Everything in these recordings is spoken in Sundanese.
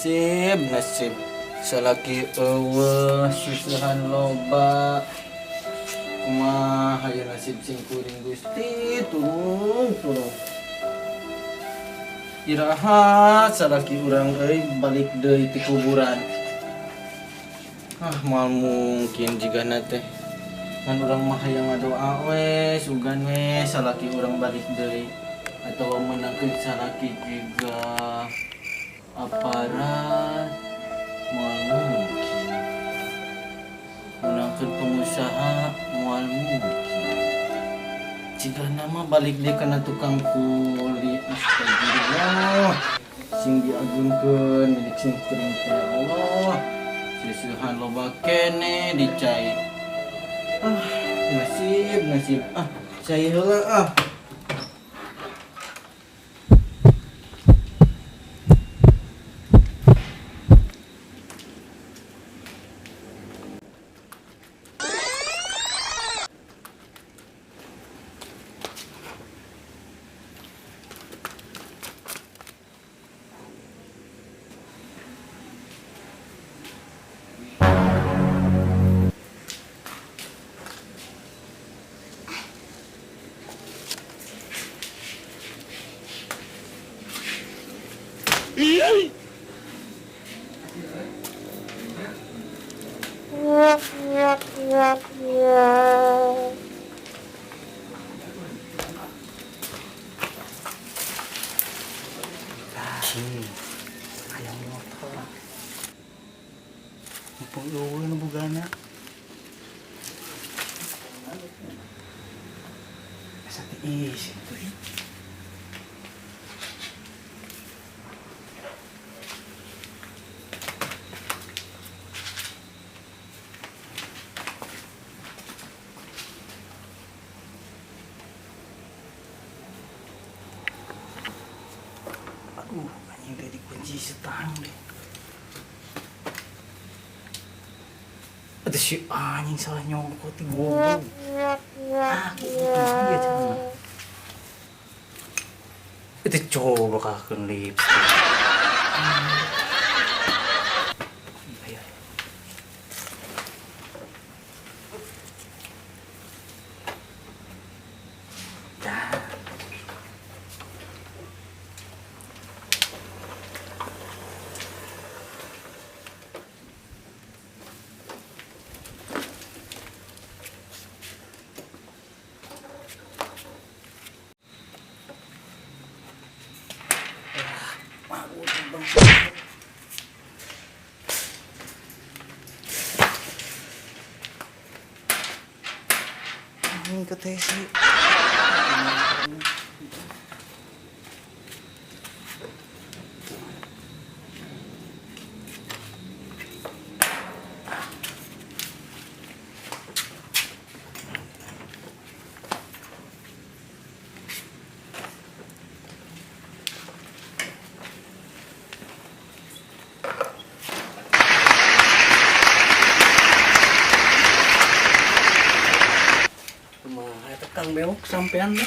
Nasib, nasib. Salaki euweuh, susuhan loba. Kumaha ya nasib sing kuring, Gusti, tulung, tulung. Iraha salaki urang euy balik deui ti kuburan? Ah, moal mungkin jigana teh. Ngan urang mah hayang ngadoa we, sugan we salaki urang balik deui atau meunangkeun salaki juga aparat, moal mungkin. Meunangkeun pengusaha, moal mungkin. Jigana mah balik deui kana tukang kuli. Astagfirullah. Sing diagungkeun milik sing kuring teh, Allah. Sisihan loba kene dicai. Ah, nasib, nasib. Ah, cai heula ah. Hayang motor. Mumpung euweuh nu bogana. Asa tiis itu. Aduh, anjing teh dikunci setang deh. Aduh, si anjing salah nyongkot di goblok. Ah, iya cenah. Itu coba kakeun lipstick. Iya. Dah. Anjing ke tesi. Kumaha eta, Kang Bewok, sampean teh?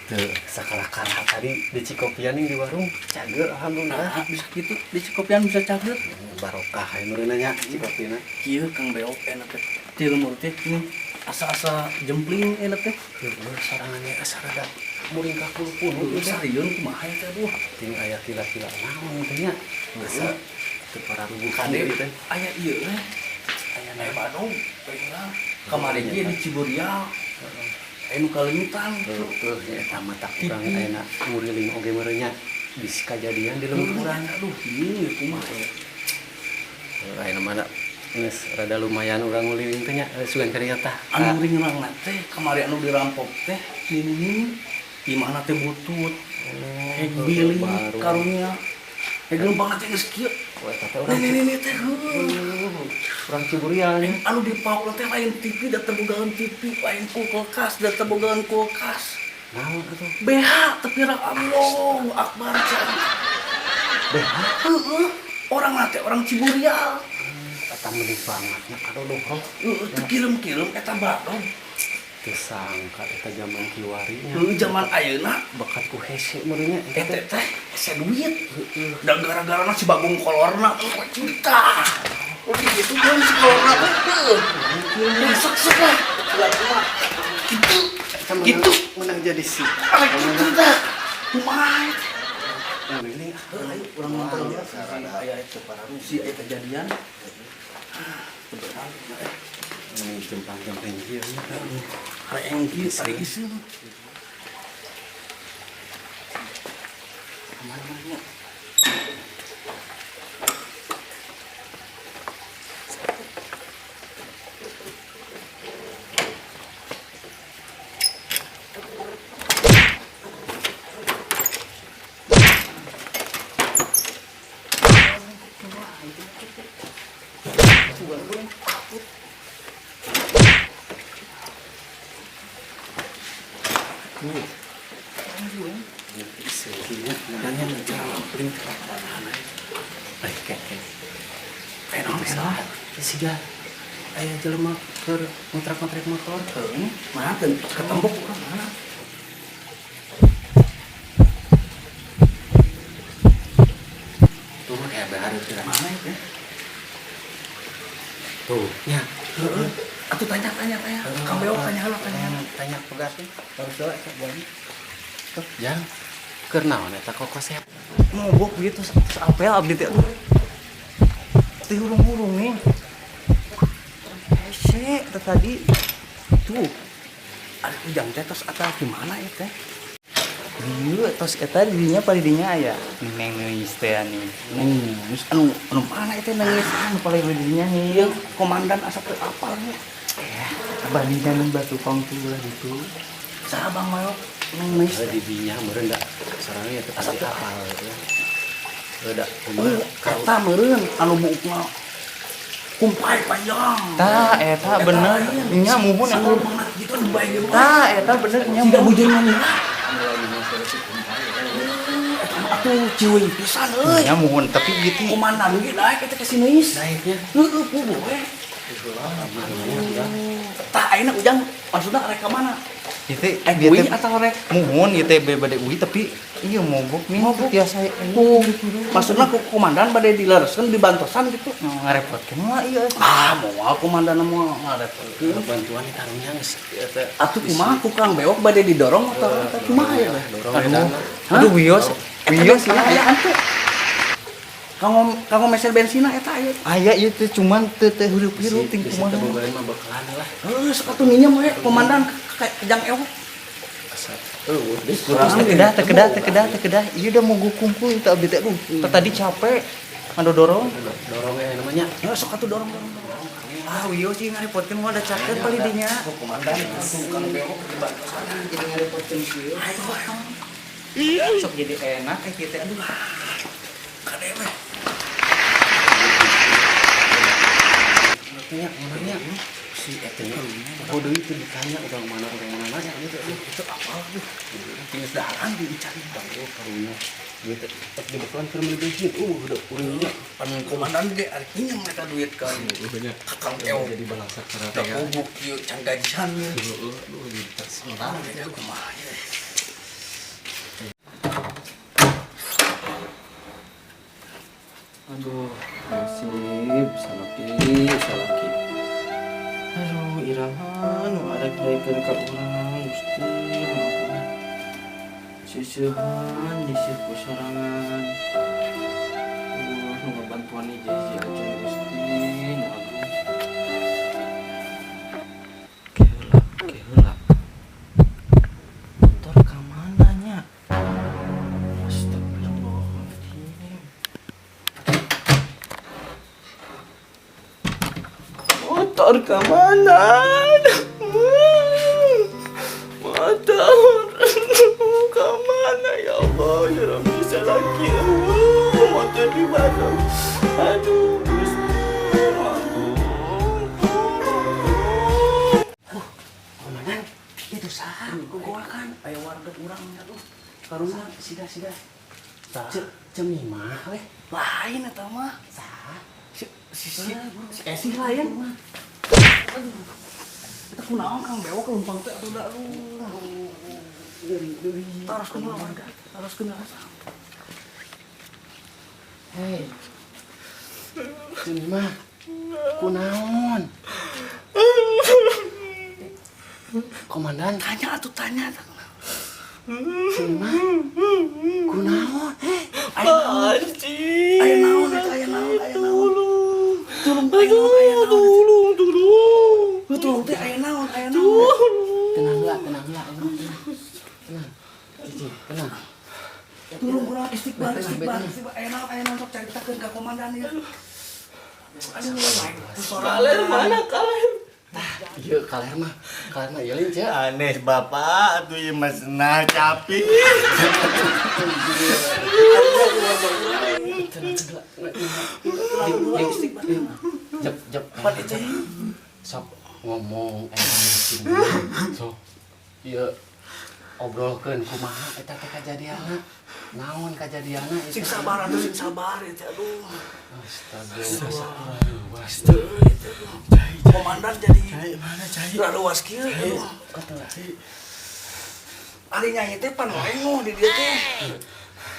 Tuh, sakala-kala tadi di Cikopian yang di warung cager, alhamdulillah. Nah, bisa gitu di Cikopian bisa cager. Barokah aya meureun nya Cikopina. Kieu, Kang Bewok, enak teh. Ti lembur teh ini asa-asa jempling enak teh. Heueuh, sorangannya asa rada muringkak puluh-puluh. Aduh, sarieun kumaha ya teh, aduh. Ting aya kila-kila naon teh nya. Asa teu pararuguh Kade teh. Aya ieu eh. Aya nae badog, baiklah. Kamari ge di Ciburial. Aya nu kaleungitan. Heueuh, nya eta mah tak urang ayeuna nguriling oge meureun nya bisi kajadian di lembur urang. Aduh, ieu kumaha ya? Heuh, ayeuna mah geus rada lumayan urang nguliling teh nya, sugan ka dieu tah. Anu ringrang teh kamari anu dirampok teh nini imahna teh butut. Heg bilih baru. Karunya. Heg lempangna teh geus kieu. Oh, eta teh urang Nini nini teh heueuh. Urang Ciburial nya. Anu dipaok teh lain TV da tebogaan TV, lain kulkas da tebogaan kulkas. Naon atuh? BH tapi rak, Allahu Akbar can. BH? Heeh. Orang teh orang Ciburial. Eta mending banget nya kadodoh. Heeh, teu kirim-kirim eta badog. Teu sangka eta zaman kiwari nya. Heuh, zaman ayeuna bakat ku hese meureun nya eta teh hese duit. Dan gara-garana si Bagong kolorna tuh cinta. Udah gitu kan si kolorna teh. Heuh. Sok-sok lah. Cuma gitu. Gitu. Menang jadi si. Ah, gitu dah. Kumaha teh? Ini Heuh, ayo urang nonton ya. Aya itu para Rusia aya kejadian. Kebetulan ini jemplang-jempleng kieu nya. Reeng kieu tadi ieu. Kemana-mana. Siga aya jelema keur ngontrak-ngontrak motor. Heeh, mana teu ketembok urang mana? Tuh mah kayak bahar itu lah. Mana itu? Tuh, nya. Heeh. Atuh tanya tanya tanya. Kang Bewok tanya heula tanya. Tanya pegas harus doa buat. Jang, keur naon eta kok kosep? Mogok gitu apel abdi teh. Teh hurung-hurung nih. Hese teh tadi. Tuh. Ada ujang teh tos atau gimana ya teh? Ieu tos eta di dinya pali dinya aya. Neng neungis teh nih. Nangis anu anu mana itu nangis? Anu paling di dinya nih. Ieu komandan asa teu apal nya. Eh, abah dinya batu kong tuh lah gitu. Saha Bang Mayok nangis? Heuh, di dinya meureun da sorangan ya teh pasti apal ya. Heuh da Heuh, eta meureun anu buukna kumpai panjang. Tah, eta bener. Nya muhun Anu anu. mana gitu anu bae ge. Tah, eta bener nya Siga muhun. bujur manila. Eta mah atuh ciwing pisan euy. Nya muhun tapi gitu. Komandan ge daek eta ka si Neis. Daeknya. Heueuh kudu we. Tah ayeuna ujang maksudna rek ka mana? Itu Eh dia uih teh atau rek muhun ieu teh bade uih tapi iya mogok nih Mogok. biasa ku maksudna ku komandan bade dilereskeun dibantosan gitu. Ngarepotkeun mah iya. Ah, moal komandan moal ngarepotkeun. Bantuan karunya geus eta. Atuh kumaha ku Kang Bewok bade didorong atau atau kumaha ya? Dorong Aduh. eta. Aduh wios. Wios Eta ya. aya atuh. Kanggo kanggo meser bensina eta aya. Aya ieu teh cuman teu teu hirup-hirup ting Bisi kumaha. teu bogaan mah bekalan lah. Heuh, sok atuh minjem we komandan ka Kejang Ewok. Asa eueuh deui. Terus teu kedah teu kedah teu kedah teu kedah. Ieu udah mogok kumpul teh abdi teh aduh. Teh tadi capek ngadodorong. Dorong eh namanya. Heuh, sok atuh dorong dorong dorong. Ah wios sih ngarepotkeun mah da caket paling dinya. Ku komandan atuh Kang Bewok dibantosan. Jadi ngarepotkeun kieu. Ayo wae. Sok jadi enak eh kieu teh aduh. Kade we. Nya nanya si eta nya. Oh deui teu ditanya urang mana nanya gitu. Itu apa tuh? Tinggal daharan dicari Bang karunya. Duit teh tek di bekalan keur meuli bensin. Udah urangnya. Pan komandan ge arek minjem eta duit kan. Ka Kang Ewok. Jadi balangsak Da karena mogok kieu can gajian ye. Heeh, aduh jadi terserah. Ah, ya kumaha ye. Aduh, nasib salaki, salaki. Aduh, iraha nu arek daekeun ka urang Gusti nu agung. Seusehan nyisih ku sorangan. Aduh, nu ngabantuan hiji-hiji aja Gusti nu agung. Keheula, keheula. Motor ka mana nya? Astagfirullahaladzim. Motor ke mana? Motor ke mana ya Allah ya Rabbi lagi motor di mana? Aduh Gusti ampun. Komandan, itu saha gogoakan aya warga urang nya tuh. Karunya siga siga. Saha? Cemimah weh. Lain eta mah. Saha? Si si si, si Esi lain. Kita kunaon Kang Bewok leumpang teh, aduh da aduh. Taroskeun heula warga, taroskeun heula. Hei. Sini mah. Kunaon? Komandan, Tanya atuh, tanya. Sini mah. Kunaon? Hei. Aya naon? Aya naon eta, aya naon, aya naon. Tulung, aya naon, aya naon. Tulung, tulung. Tulung teh aya naon, aya naon. Tenang lah, tenang lah, tenang. Tenang. Cici, tenang. Tulung urang istighfar, Tenang, istighfar, tenang. Istighfar. Aya naon, aya naon, sok caritakeun ka komandan ieu. Aduh, Kaler mana kaler? Iya, kaler mah ieu lain, Cek. Aneh bapak, atuh ieu mah senah capi. Tenang, tenang. Jep, jep. Pan itu. Sok ngomong sing sok. Ieu obrolkeun kumaha eta teh kajadianna. Naon kajadianna ieu? Sing sabar atuh, sing sabar ieu teh, aduh. Astaga. Komandan jadi Cai mana cai? Raluas kieu, aduh. Kata Ari nyai teh pan lengoh di dieu teh.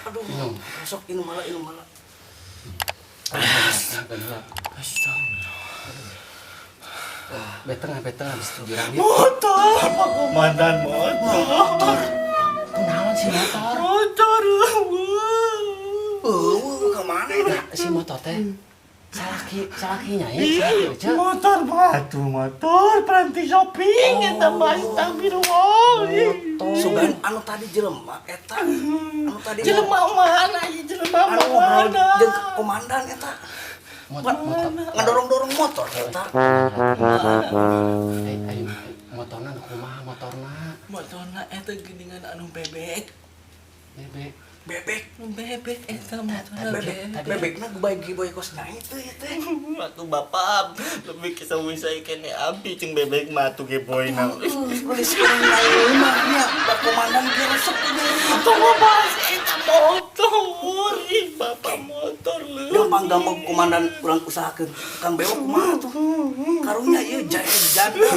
Aduh, Minum. sok inum heula, inum heula. Astagfirullah. Beteng, beteng habis jurang ieu. Motor, Pak Komandan, motor. Kunaon si motor? Motor. Eueuh, ka mana eta? Si motor teh salaki, salaki nyai, salaki Ece. Motor batu, motor berhenti shopping eta mah, astagfirullah. Motor. Sugan anu tadi jelema eta. Anu tadi Jelema mana ieu, jelema anu ngobrol mana? jeung komandan eta. Motor, motor. Ngedorong-dorong motor eta. Eh, ayo, motorna nu kumaha motorna? Motorna eta geuningan anu bebek. Bebek. Bebek. Bebek eta motorna. Bebek. Bebekna bagi boy kos nyai teh ieu teh. Atuh bapak, lebih kisah wisai kene abdi jeung bebek mah atuh ge boyna. Geus kuring nyai mah nya, bak komandan ge resep ieu. Tunggu bahas eta motor. Ih, bapak motor leuh. Gampang gampang komandan, urang usahakeun. Kang Bewok kumaha tuh? Karunya ieu jae janda.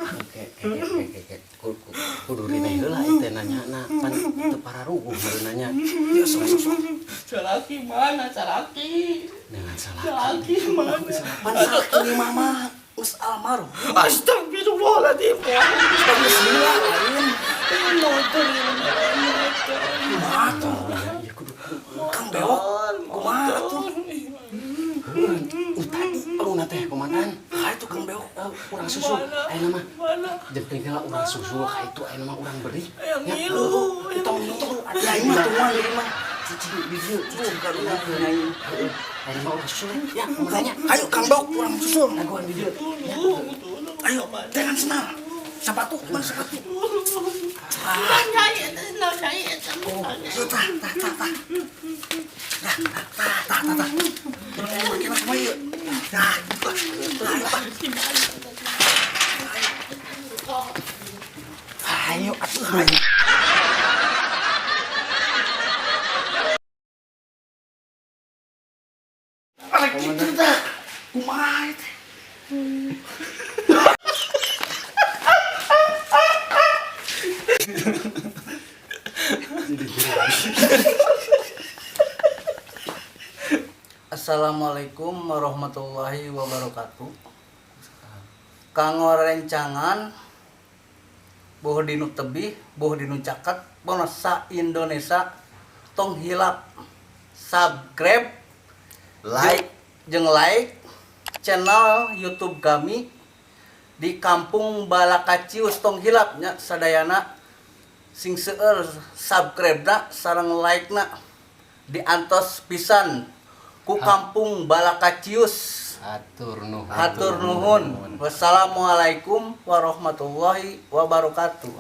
Oke, oke, oke, oke. Kudu rina heula ieu teh nanyana, pan teu pararuguh meureun nanya. Ya sok sok sok. Salaki mana salaki? Dengan salah. Salaki mana? Pan salaki mama geus almarhum. Astagfirullahaladzim. Geus gila lain. Motor ini motor. Kumaha tuh? Ya kudu Kang Bewok kumaha tuh? Tadi bangun teh komandan. Ha itu Kang Bewok. Urang susul ayeuna mah. Mana? Jeung heula urang susul ka itu, ayeuna mah urang beri. Yang ngilu. Tong tong. Nyai mah tuh mah ieu mah. Cicing di dieu, cicing. Karunya nyai. Ayeuna mah urang susul ya, komandannya. Ayo Kang Bewok, urang susul. Dagoan di dieu. Ayo, jangan senang. Sepatu, mana sepatu? Nyai eta, nyai eta. Oh, tah, tah, tah, tah. Tah, tah, tah, tah, tah. Urang make kumaha ieu? Tah, tah, tah. Ayo atuh, ayo. Arek kitu tah. Kumaha ieu teh? Jadi geura. Assalamualaikum warahmatullahi wabarakatuh. Kanggo rencangan boh dinu tebih, boh dinu caket, boh sa Indonesia, tong hilap subscribe, Like, jeung like channel YouTube kami di Kampung Balakacius. Tong hilap nya sadayana, sing seueur subscribe na sareng like na, diantos pisan ku Kampung Balakacius. Hatur nuhun. Hatur nuhun. Wassalamualaikum warahmatullahi wabarakatuh.